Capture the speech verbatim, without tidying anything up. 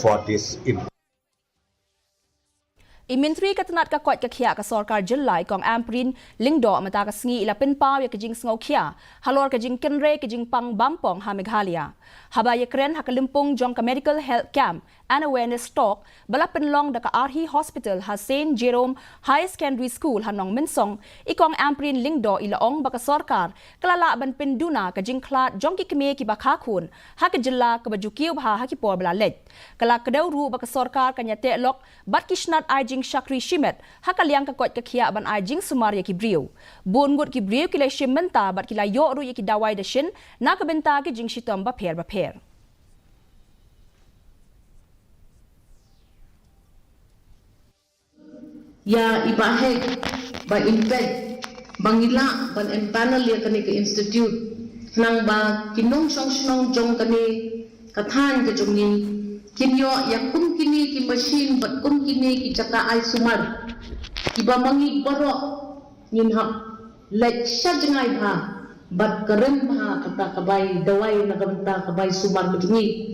for this im- I Myntri ka tnad ka koit ka khiah ka sorkar jylla i Kong Ampareen Lyngdoh mynta ka sngi i la pynpaw ïa ka jingsngewkhia halor ka jingkynrei ka jingpang bampong ha Meghalaya. Haba ïakren ha ka lympung jong ka Medical Health Camp and Awareness Talk ba la pynlong da ka Arhi Hospital ha Saint Jerome Higher Secondary School ha Nongmynsong, i Kong Ampareen Lyngdoh i la ong ba ka sorkar ka la lah ban pynduna ka jingkhlad jong ki kmie kiba kha khun ha ka jylla kaba ju kiew bha ha ki por ba la leit. Ka la kdew ruh ba ka sorkar kan ïateh lok bad ki shnat ai jingshakri shimet ha ka liang ka koit ka khiah ban ai jingsumar ïa ki briew. Bun ngut ki briew ki la shim bynta bad ki la ïoh ruh ïa ki dawai dashin na ka bynta ki jingshitom bapher bapher. Ïa i Bah Hek, Bah Impet, ba ngi lah ban empanel ïa kane ka institute, khnang ba ki nongshong shnong jong kane ka thaiñ ka jong ngi kin ïoh ïa kum kine ki machine bad kum kine ki jaka ai sumar kiba ma ngi baroh ngin hap leit sha jngai bha bad kren bha kata ka bai dawai na ka bynta ka bai sumar ka jong ngi.